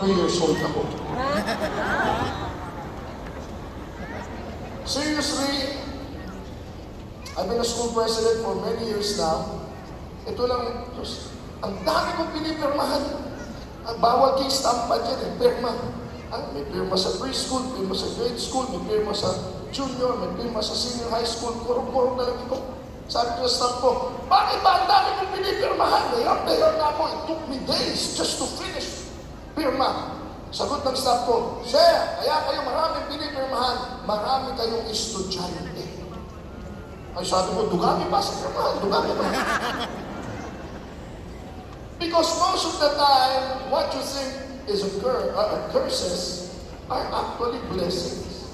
Years old ako. Seriously, I've been a school president for many years now. Ito lang, Diyos, ang dami kong pinipirmahan. Ang bawal kay stampa dyan eh, pirma. Ah, may pirma sa preschool, pirma sa grade school, may pirma sa junior, may pirma sa senior high school. Kurog-kurog na lang ito. Sabi ko sa staff ko, "Bakit ba ang dami kong pinipirmahan? Hirap na hirap na ako. It took me days just to finish pirma." Sagot ng staff ko, "Sir, kaya kayo maraming pinipirmahan, marami kayong estudyante." Ay, sabi ko, "Dugami pa sa pirmahan, dugami pa." Because most of the time, what you think is a curses are actually blessings.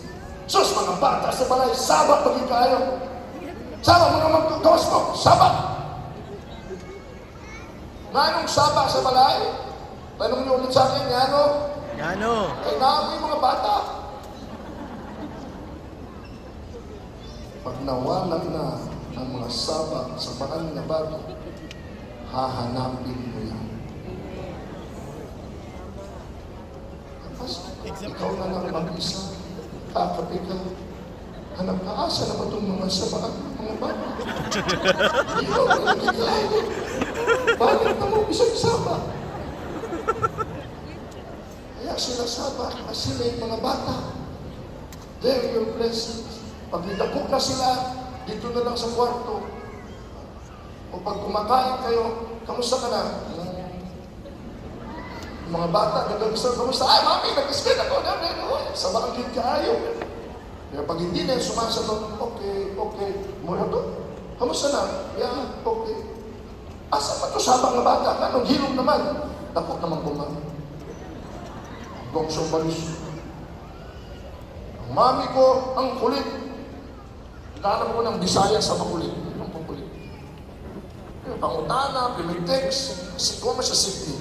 Sus, mga bata sa balay, saba pag kayo. Saba, mga maggawas mo, saba. Nganong saba sa balay? Tanong niyo ulit sa akin, ngano? Ngano? Kay naa yung mga bata. Pag nawala na ang mga saba sa paan na bata, hahanapin mo yan. Tapos, ikaw na lang mag-isa, kakape ka, hanap ka, asa na ba itong mga sabaan ng mga bata? Ikaw na lang kikilala. Bakit na mo isang saba? Kaya sila saba, kasi sila yung mga bata. They're your blessings. Pag nidako na sila, dito na lang sa kwarto. O pag kumakain kayo, "Kamusta ka na?" Yung mga bata, nagkagusto, "Kamusta?" "Ay, mami, nag-spend ako. Sama ang gid kaayo." Pero pag hindi na yung sumasagot, Okay." Mura to. "Kamusta na?" "Yeah, okay." Asa pa to sabang nga bata? Anong hilom naman? Dako naman kuma. Gong balis. Ang mami ko, ang kulit. Naghanap ko ng Bisaya sa makulit. Ang pakulit. Pangutana, text. Si Goma sa city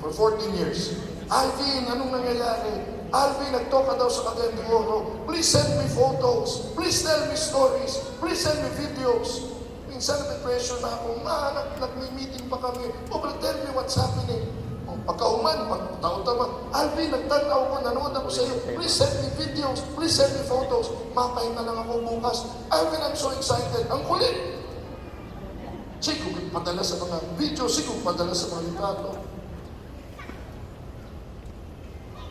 for 14 years. "Alvin, anong nangyayari? Alvin, nagtoka daw sa Cagayan de Oro. Please send me photos. Please tell me stories. Please send me videos." Minsan na-pressure na ako. "Ma, nag-meeting pa kami." "Oh, but tell me what's happening." Oh, pagkahuman, pag taon-tama, "Alvin, nagtanaw ko, nanood ako sa iyo. Please send me videos. Please send me photos." "Mapahinga lang ako bukas. Alvin, I'm so excited." Ang kulit. Sige, padala sa mga video, sige, padala sa mga litrato.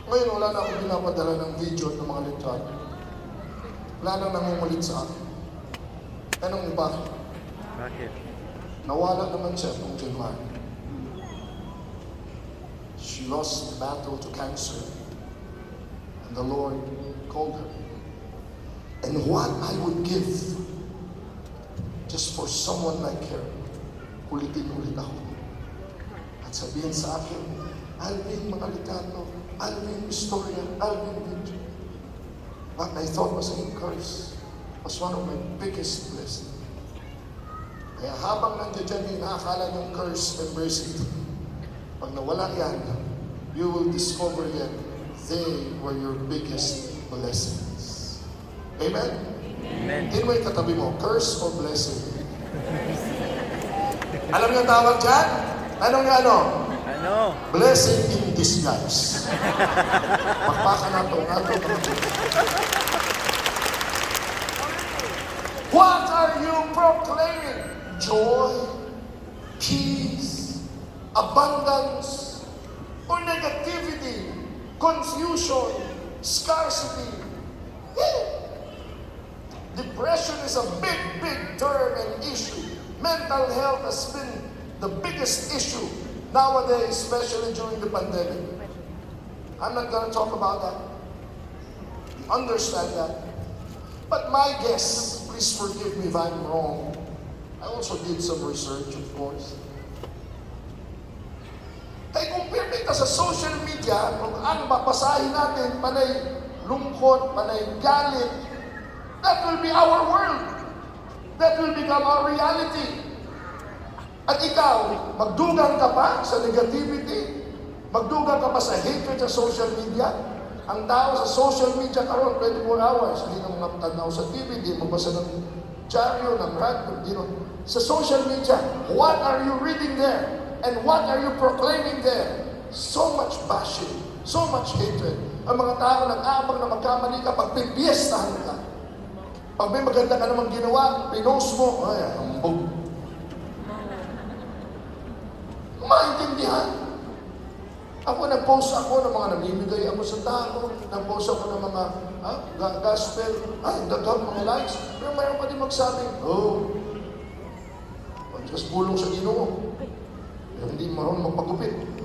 Ngayon, wala na akong pinapadala ng video at ng mga litrato. Wala nang nangungulit sa akin. Anong bakit? Bakit? Nawala naman siya noong January. She lost the battle to cancer. And the Lord called her. And what I would give just for someone like her, kulitin ulit ako. At sabihin sa akin, "Alvin, mga litrato, Alvin, istorya, Alvin, video." What I thought was a curse was one of my biggest blessings. Kaya habang nandiyan dyan yung inaakala niyong curse, embrace it. Pag nawala yan, you will discover that they were your biggest blessings. Amen? Amen. Hindi mo yung katabi mo, curse or blessing? Alam niyo ang tawag dyan? Anong nga ano? Ano? Blessing in disguise. Pakpakan nato, nato, nato. What are you proclaiming? Joy, peace, abundance, or negativity, confusion, scarcity? Eh. Depression is a big, big term and issue. Mental health has been the biggest issue nowadays, especially during the pandemic. I'm not going to talk about that. You understand that. But my guess, please forgive me if I'm wrong, I also did some research, of course. Kaya kung pirmi ka sa social media, kung ang babasahin natin, panay lungkot, panay galit, that will be our world. That will become our reality. At ikaw, magdugang ka pa sa negativity, magdugang ka pa sa hatred sa social media. Ang tao sa social media karon 24 hours, hindi na mga tanaw sa TV, hindi magbasa ng dyaryo, ng radyo, hindi no. Sa social media, what are you reading there? And what are you proclaiming there? So much bashing, So much hatred. Ang mga tao nag-aabang na magkamali ka, pagpipiestahan ka. Pag may maganda ka namang ginawa, pinost mo, ay, hambog. Maintindihan. Ako, nag-post ako ng mga namimigay ako sa tao, nag-post ako ng mga gospel, ay, daghang mga likes. Pero mayroon pa din magsabi, "Oh, just pulong sa Ginoo. Pero hindi marunong magpagupit."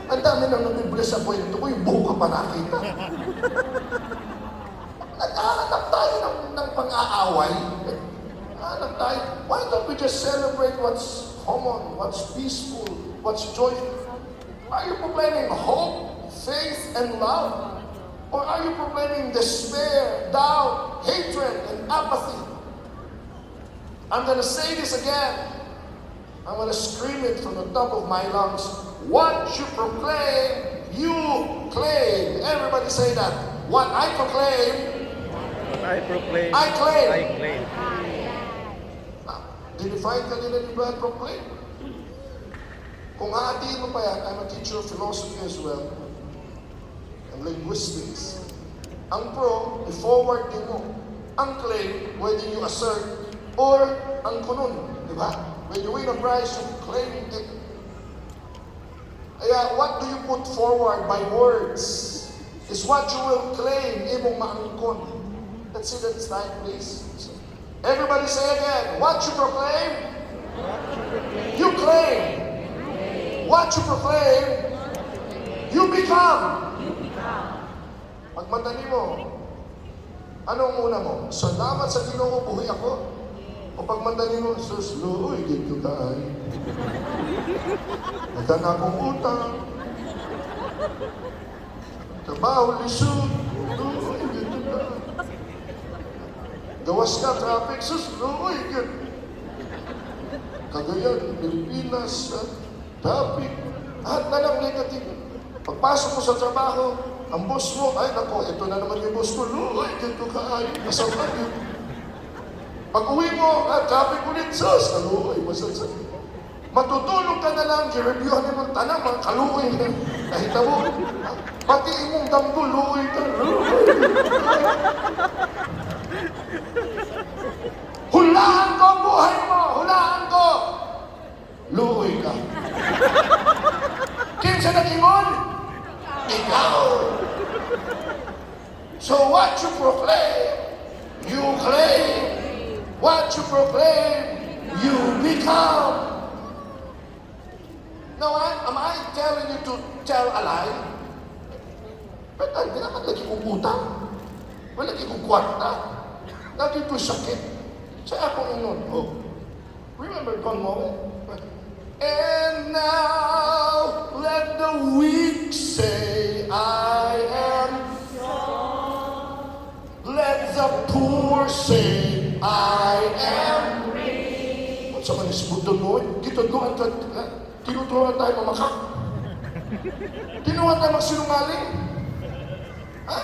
Ang dami nang nabibless sa kwento ko, yung buhok ka pa nakita. Naghahanap tayo ng pang-aaway. Hanap tayo. Why don't we just celebrate what's common, what's peaceful, what's joyful? Are you proclaiming hope, faith, and love? Or are you proclaiming despair, doubt, hatred, and apathy? I'm going to say this again. I'm going to scream it from the top of my lungs. What you proclaim, you claim. Everybody say that. What I proclaim, What I proclaim, I claim. I claim. Ah, dinefine kanina ni Brad, proclaim. Kung hahatiin mo pa yan, I'm a teacher of philosophy as well, and linguistics. Ang pro, i-forward din mo. Ang claim, whether you assert, or ang kunun, di ba? When you win a prize, you claim it. Kaya, what do you put forward by words is what you will claim, imong maangkon. Let's see that slide, please. Everybody say again, what you proclaim, you claim. What you proclaim, you become. Pagmata mo, anong una mo? "Salamat sa Ginoo, buhi ako." O pagmata mo, "Sus, luoy, dito ka ay. Daghan akong utang. Trabaho, lisod. Luoy, dito ka. Gawas ka, traffic, sus, luoy, good. Cagayan, Pilipinas, traffic, lahat na lang negative." Pagpasok mo sa trabaho, ang boss mo, "Ay nako, ito na naman yung boss ko, luoy, dito ka ay, masama yun." Pag uwi mo, traffic ulit, sus, kaluoy, masasama. Matutulog ka na lang, i-reviewhan mo tanang mga kaluoy na nahitabo. Pati imong damgo, luoy ka, luoy. Hulaan ko ang buhay mo! Hulaan ko! Luoy ka. Kinsa nag-ingon? Ikaw. So what you proclaim, you claim. What you proclaim, you become. Now, am I telling you to tell a lie? But hindi naman lagi kong utang. Wala lagi kong kwarta. Lagi ko sakit. Sa akong ingon, oh, remember Don Moen? "And now, let the weak say, 'I am strong.' Let the poor say, 'I am rich.'" Unsa man is Don Moen? Gitudloan ka, tinuturuan tayo mamakak. Tinuruan tayo magsinungaling. Ha?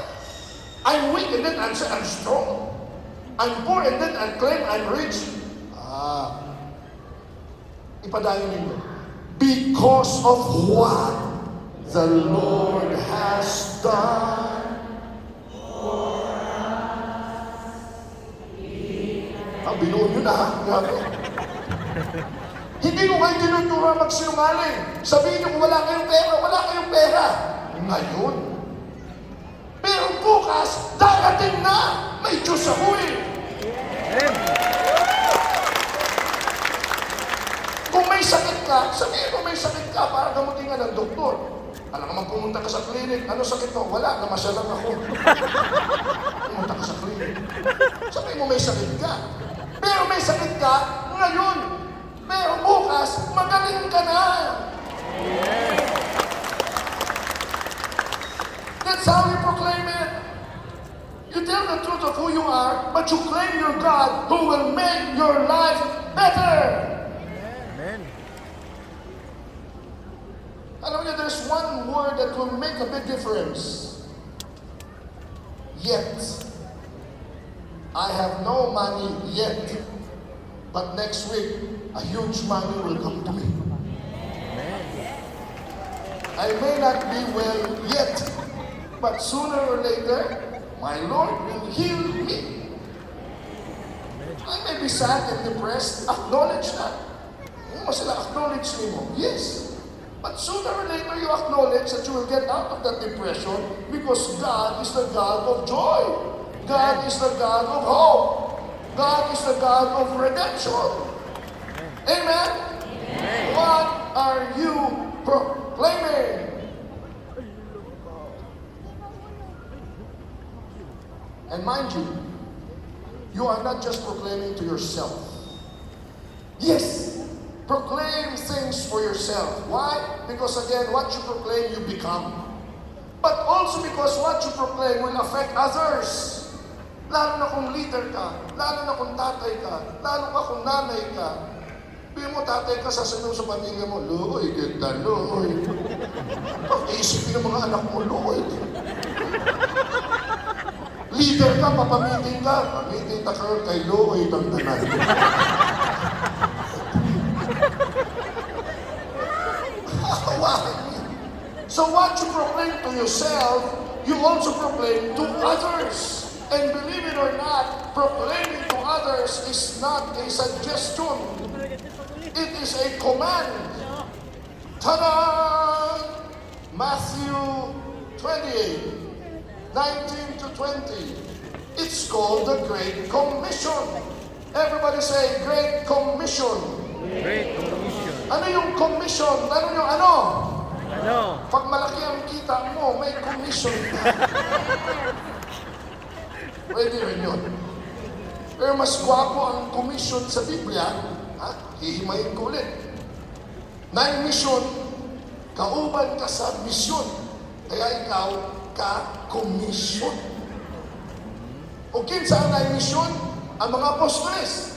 "I'm weak and then I'm say I'm strong. I'm poor and then I claim I'm rich." Ah. Ipadayon ninyo. "Because of what the Lord has done." Ah, binuo nyo na ha. Grabe. Hindi ko kayo tinuturuan magsinungaling. Sabihin nyo kung wala kayong pera, wala kayong pera. Ngayon. Pero bukas, darating na. May Diyos ako eh. Amen. Kung may sakit ka, sabihin mo may sakit ka para gamutin ka ng doktor. Alam naman pumunta ka sa clinic, "Ano sakit mo?" "Wala, namasyal lang ako." Pumunta ka sa clinic. Sabihin mo may sakit ka. Pero may sakit ka ngayon. Pero bukas, magaling ka na. That's how you proclaim it. You tell the truth of who you are, but you claim your God who will make your life better. Amen. Alam niyo, there's one word that will make a big difference. Yet. I have no money yet. But next week, a huge money will come to me. I may not be well yet, but sooner or later, my Lord will heal me. I may be sad and depressed. Acknowledge that. Hindi mo sila acknowledge mo. Yes. But sooner or later, you acknowledge that you will get out of that depression because God is the God of joy. God is the God of hope. God is the God of redemption. Amen? What are you proclaiming? And mind you, you are not just proclaiming to yourself. Yes, proclaim things for yourself. Why? Because again, what you proclaim, you become. But also because what you proclaim will affect others. Lalo na kung leader ka, lalo na kung tatay ka, lalo na kung nanay ka. Sabihin mo, tatay ka, sasabihin mo sa pamilya mo, "Luoy, kita, luoy." Pag-iisipin ng mga anak mo, luoy. Leader ka, papamiting ka. Pamiting ta karon kay luoy tang tanan. Why? So what you proclaim to yourself, you also proclaim to others. And believe it or not, proclaiming to others is not a suggestion. It is a command. Ta-da! Matthew 28, 19 to 20. It's called the Great Commission. Everybody say, "Great Commission." Great Commission. Ano yung commission? Ano yung ano? Ano? Pag malaki ang kita mo, may commission ka. Pwede rin yun. Pero mas gwapo ang commission sa Biblia, ha? Hihimayin ko ulit. Nine mission, kauban ka sa mission. Kaya ikaw, ka-commission. O kinsa ang nine mission? Ang mga apostoles.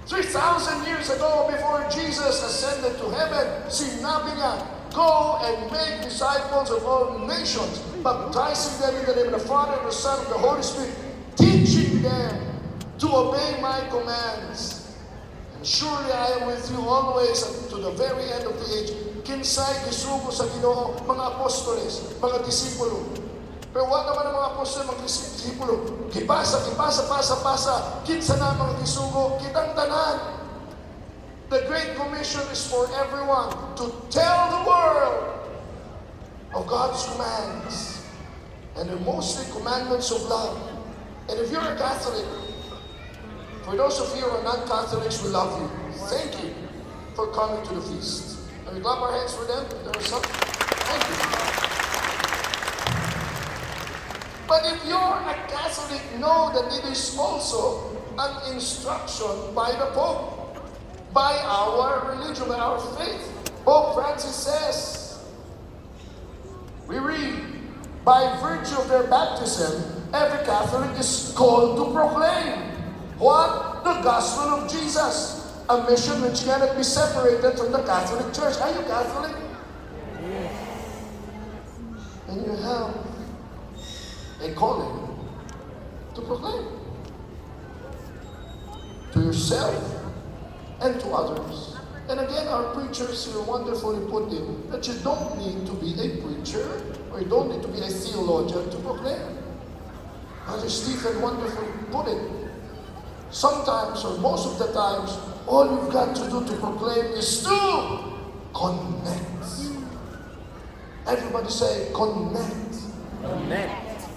3,000 years ago, before Jesus ascended to heaven, sinabi niya, "Go and make disciples of all nations, baptizing them in the name of the Father, and the Son, and the Holy Spirit, teaching them to obey my commands. And surely I am with you always to the very end of the age." Kinsay gisugo sa Ginoo, mga apostoles, mga disipulo. Pero wa naman ang mga apostol, mga disipulo. Gipasa, gipasa, pasa, pasa. Kinsa na ang mga gisugo, kitang tanan. The Great Commission is for everyone to tell the world of God's commands. And they're mostly commandments of love. And if you're a Catholic, for those of you who are not Catholics, we love you. Thank you for coming to the feast. Can we clap our hands for them? There are some. Thank you. But if you're a Catholic, know that it is also an instruction by the Pope, by our religion, by our faith. Pope Francis says, we read, "By virtue of their baptism, every Catholic is called to proclaim" what? The gospel of Jesus. A mission which cannot be separated from the Catholic Church. Are you Catholic? And you have a calling to proclaim to yourself and to others. And again, our preachers here wonderfully put it that you don't need to be a preacher or you don't need to be a theologian to proclaim. Brother Stephen wonderfully put it. Sometimes, or most of the times, all you've got to do to proclaim is to connect. Everybody say, "Connect." Connect.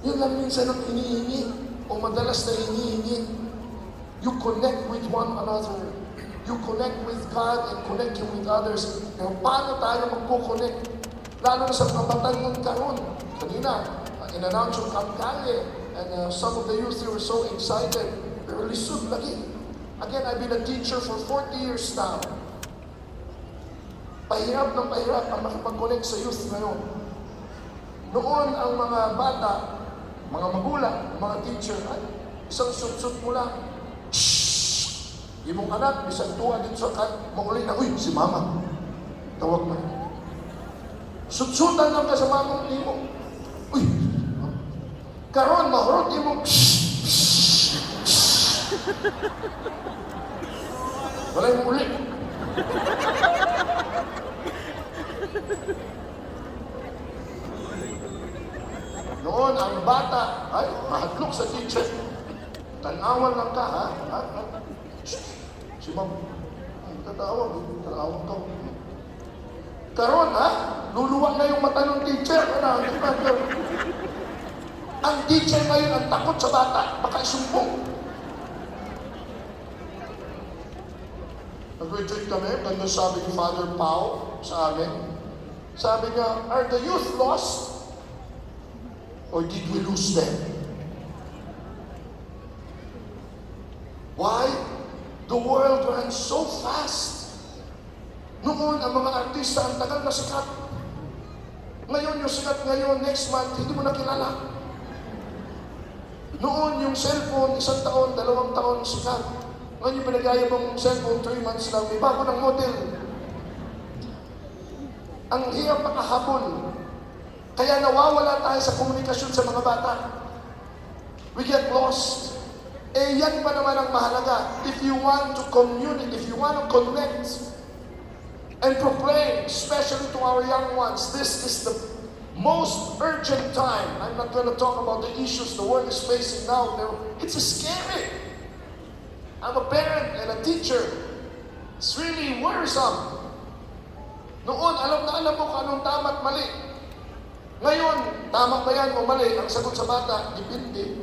Yun lang minsan ang hinihingi o madalas na hinihingi. You connect with one another. You connect with God and connect you with others. Pero paano tayo magko-connect? Lalo na sa mga batan-on karon. Kanina, in-announce yung Camp Calle and some of the youth here were so excited. Pero lisod lagi. Again, I've been a teacher for 40 years now. Pahirap ng pahirap ang makipag-connect sa youth ngayon. Noon, ang mga bata, mga magulang, mga teacher, ay, isang sutsut mo lang. Shhh! Imong anak, bisan tuwa dito sa kan, mauli na, "Uy, si mama. Tawag na." Sutsutan lang ka sa mamang nimo. Uy! Karon, mahurot imong, shhh! Shhh! Shhh! Walay mo uli. bata, ay, mahadlok sa teacher. Tanawan lang ka, ha? Ha? Ha? Shh. Si ma'am, ay, tatawag, tatawag ka. Karon, ha? Luluwang na yung mata ng teacher. Ano, di ba? Ang teacher ngayon ang takot sa bata, baka isumbong. Nag-retreat kami, ganda sabi ni Father Pau sa amin. Sabi niya, "Are the youth lost? Or did we lose them?" Why? The world runs so fast. Noon, ang mga artista, ang tagal na sikat. Ngayon, yung sikat ngayon, next month, hindi mo na kilala. Noon, yung cellphone, isang taon, 2 taon, sikat. Ngayon, yung pinag mong cellphone, 3 months lang, may bago ng model. Ang hirap makahabol. Kaya nawawala tayo sa komunikasyon sa mga bata. We get lost. Eh, yan pa naman ang mahalaga. If you want to communicate, if you want to connect and proclaim, especially to our young ones, this is the most urgent time. I'm not going to talk about the issues the world is facing now. It's scary. I'm a parent and a teacher. It's really worrisome. Noon, alam na alam mo kung anong tama at mali. Ngayon, tama ba yan o mali? Ang sagot sa bata, depende.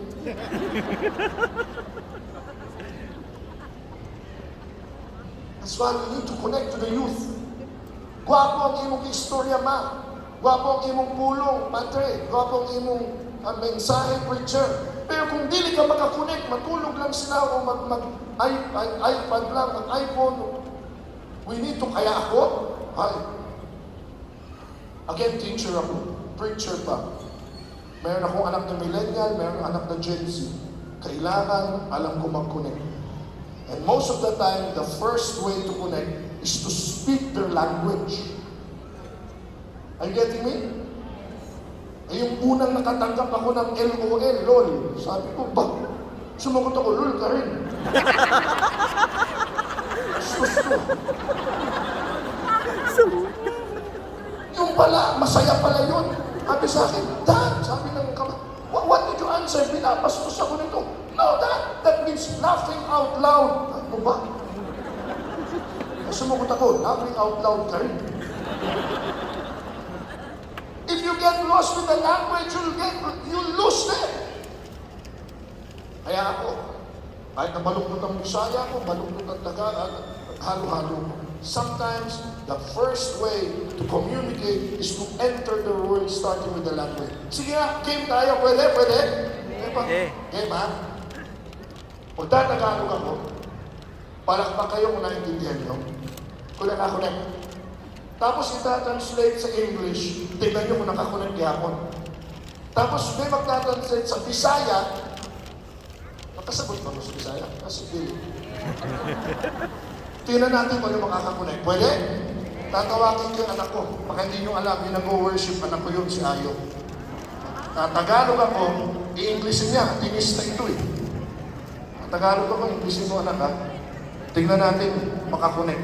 That's why we need to connect to the youth. Gwapo ang imong istorya, ma. Gwapo ang imong pulong, padre. Gwapo ang imong mensahe, preacher. Pero kung dili ka maka-connect, matulog lang sila o mag, mag iPad lang, mag iPhone. We need to, kaya ako, ay, again, teacher ako, preacher pa. Meron akong anak na millennial, meron anak na Gen Z. Kailangan alam ko mag-connect. And most of the time, the first way to connect is to speak their language. Are you getting me? Ay, yung unang nakatanggap ako ng LOL, LOL. Sabi ko, ba? Sumagot ako, LOL ka rin. Sus ko. Yung pala, masaya pala yun. Sabi sa akin, "Dad," sabi ng kama, What did you answer? Binabastos ako nito." "No, Dad, that means laughing out loud." Ano ba? Sumagot ako, laughing out loud ka rin. If you get lost with the language, you'll lose them. Kaya ako, kahit na baluktot ang Bisaya ko, baluktot ang Tagalog, halo-halo ko. Sometimes, the first way to communicate is to enter the world starting with the language. Sige nga, game tayo. Pwede? Pwede? Pwede pa? Pwede. Game, ha? Magtatagalog ako, palakpak kayo kung naintindihan nyo. Kung naka-connect. Tapos ita-translate sa English, tignan nyo kung naka-connect gihapon. Tapos may magta-translate sa Bisaya, makasagot ba mo sa Bisaya? Kasi dili. Tingnan natin kung ano makaka-connect. Pwede? Tatawagin ko yung anak ko. Baka hindi nyo alam, yung nag-worship, anak ko yun, si Ayo. Tagalog ako, i-Englishin niya. Tingis na ito eh. Tagalog ako, Englishin mo, anak, ha. Tingnan natin, maka-connect.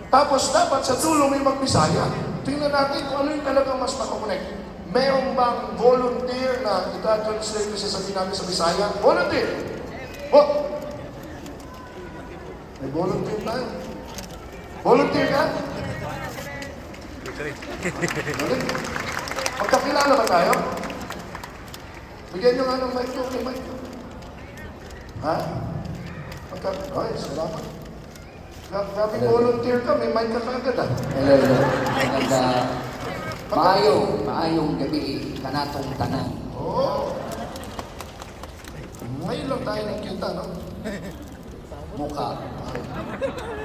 Tapos dapat sa dulo may magbisaya. Tingnan natin kung ano yung talagang mas maka-connect. Meron bang volunteer na ita-translate ko siya sabihin namin sa Bisaya? Volunteer! Oh! May volunteer tayo. Volunteer ka? Galing. Magkakilala ba tayo? Bigyan nyo nga ng mic ko. May mic ko. Ha? Ay, salamat. Grabe, volunteer ka. May mic ka kaagad ah. Hello, hello. Maganda. Maayong gabi kanatong tanan. Oo. Ngayon lang tayo nagkita, no? Mukha.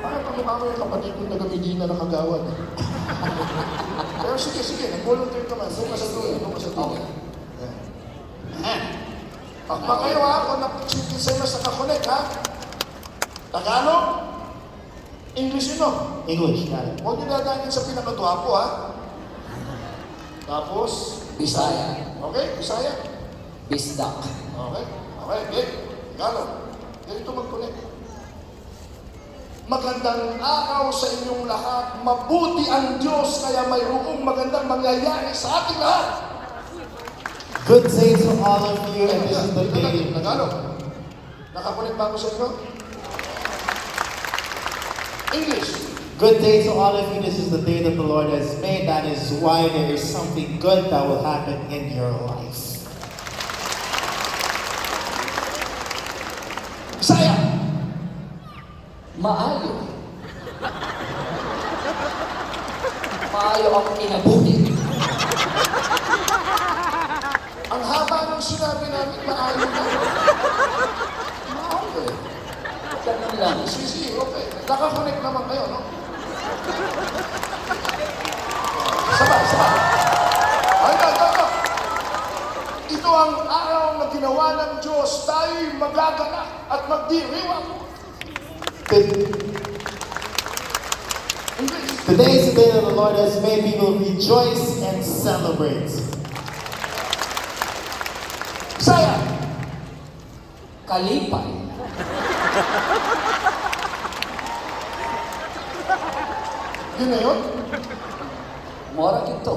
Parang kamukha mo yung kapatid kong taga Medina na kagawad. Eh. Pero sige, sige. Nag-volunteer ka man. Doon ka sa dulo. Doon ka sa dulo. Okay. Yeah. Pakpak kayo ha, kung sino mas naka-connect ha. Tagalog, English yun, no? English, got it. Huwag niyo dadaanin sa pinakagwapo ha. Tapos, Bisaya. Okay, Bisaya. Bisdak. Okay, game. Tagalog. Ganito mag-connect. Magandang araw sa inyong lahat. Mabuti ang Diyos kaya mayroong magandang mangyayari sa ating lahat. Good day to all of you, and this is the day. Tagalog. Naka-connect ba ako sa inyo? English. Good day to all of you. This is the day that the Lord has made. That is why there is something good that will happen in your life. Bisaya. Maayo. Maayo ang kinabuhi. Ang haba ng sinabi namin, maayo na. Maayo eh. Ganun lang. Sige, okay. Naka-connect naman kayo, no? Sabay, sabay. Ay, ito, ito, ito. Ito ang araw na ginawa ng Diyos. Tayo'y magagalak at magdiriwang. English. Today is the day that the Lord has made. We will rejoice and celebrate. Bisaya. Kalipay. Yun na yun. Mora ito.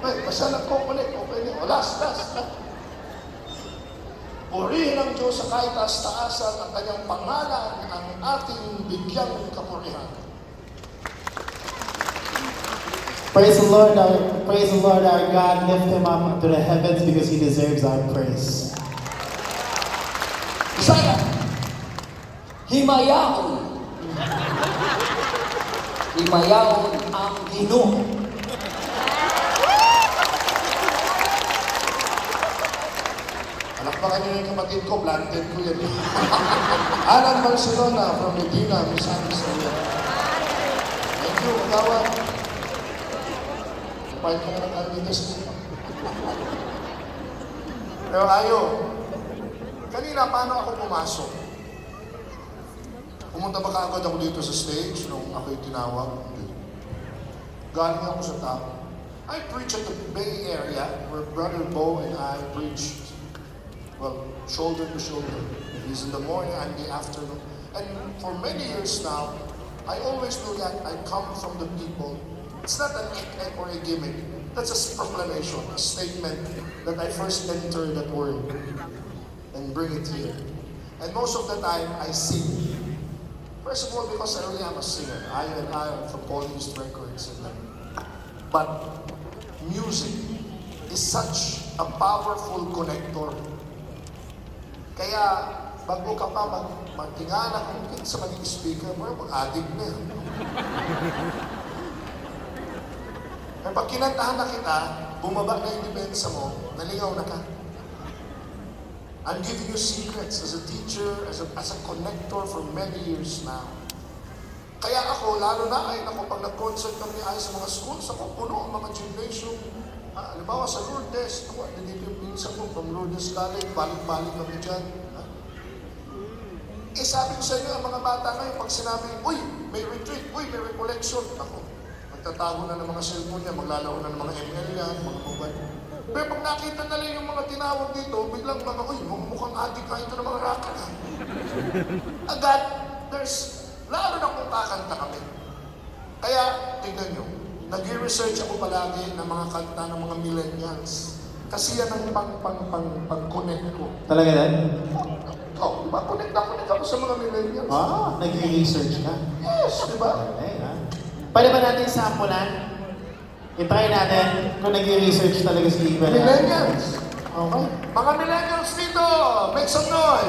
Okay, basta nagko-connect. Okay na. O, last, last, last. Purihin ang Diyos sa kaitaas-taasan ang kanyang pangalan ang ating bigyang kapurihan. Praise the Lord, our God. Lift him up to the heavens because he deserves our praise. Bisaya. Himayaon. Himayaon ang Ginoo. Palakpakan niyo yung kapatid ko, planted ko yan. Alan Barcelona from Medina, Misamis Oriental. Thank you, kagawad. Kapag ka na ng candidates. Pero ayo, kanina paano ako pumasok? Pumunta ba kaagad ako dito sa stage nung ako'y tinawag? Hindi. Galing ako sa tao. I preach at the Bay Area where Brother Bo and I preach, well, shoulder to shoulder. He's in the morning, I'm in the afternoon. And for many years now, I always do that. I come from the people. It's not an ek or a gimmick. That's a proclamation, a statement that I first enter that world and bring it here. And most of the time, I sing. First of all, because I really am a singer. I and I are from Paul East Records. And that. But music is such a powerful connector. Kaya, bago ka pa magtingala kung sa maging speaker mo, mag-addict na yan. Pero pag kinantahan na kita, bumaba na yung depensa mo, nalingaw na ka. I'm giving you secrets as a teacher, as a connector for many years now. Kaya ako, lalo na ay, naku, pag nag-concert kami ay sa mga schools, ako puno ang mga gymnasium. Ah, halimbawa sa Lourdes, ako, nandito yung pinsan ko from Lourdes College, balik-balik kami dyan. Ah. Eh sabi ko sa inyo, ang mga bata ngayon, pag sinabi, "Uy, may retreat, uy, may recollection," ako, magtatago na ng mga cellphone niya, maglalaro na ng mga ML yan, mga mobile. Pero pag nakita na lang yung mga tinawag dito, biglang mga, "Uy, mukhang adik ka ito ng mga rocker. Agad, there's, lalo na kung kakanta kami. Kaya, tignan nyo, nag-research ako palagi ng mga kanta ng mga millennials. Kasi yan ang pang, pang, pang, pang connect ko. Talaga, Dad? Oh, di ba? Connect na connect ako sa mga millennials. Ah, nag-research ka. Yes, di ba? Okay, ha? Pwede ba natin sampulan? I-try natin kung nag-research talaga si Ivan. Millennials. Okay. Mga millennials dito, make some noise.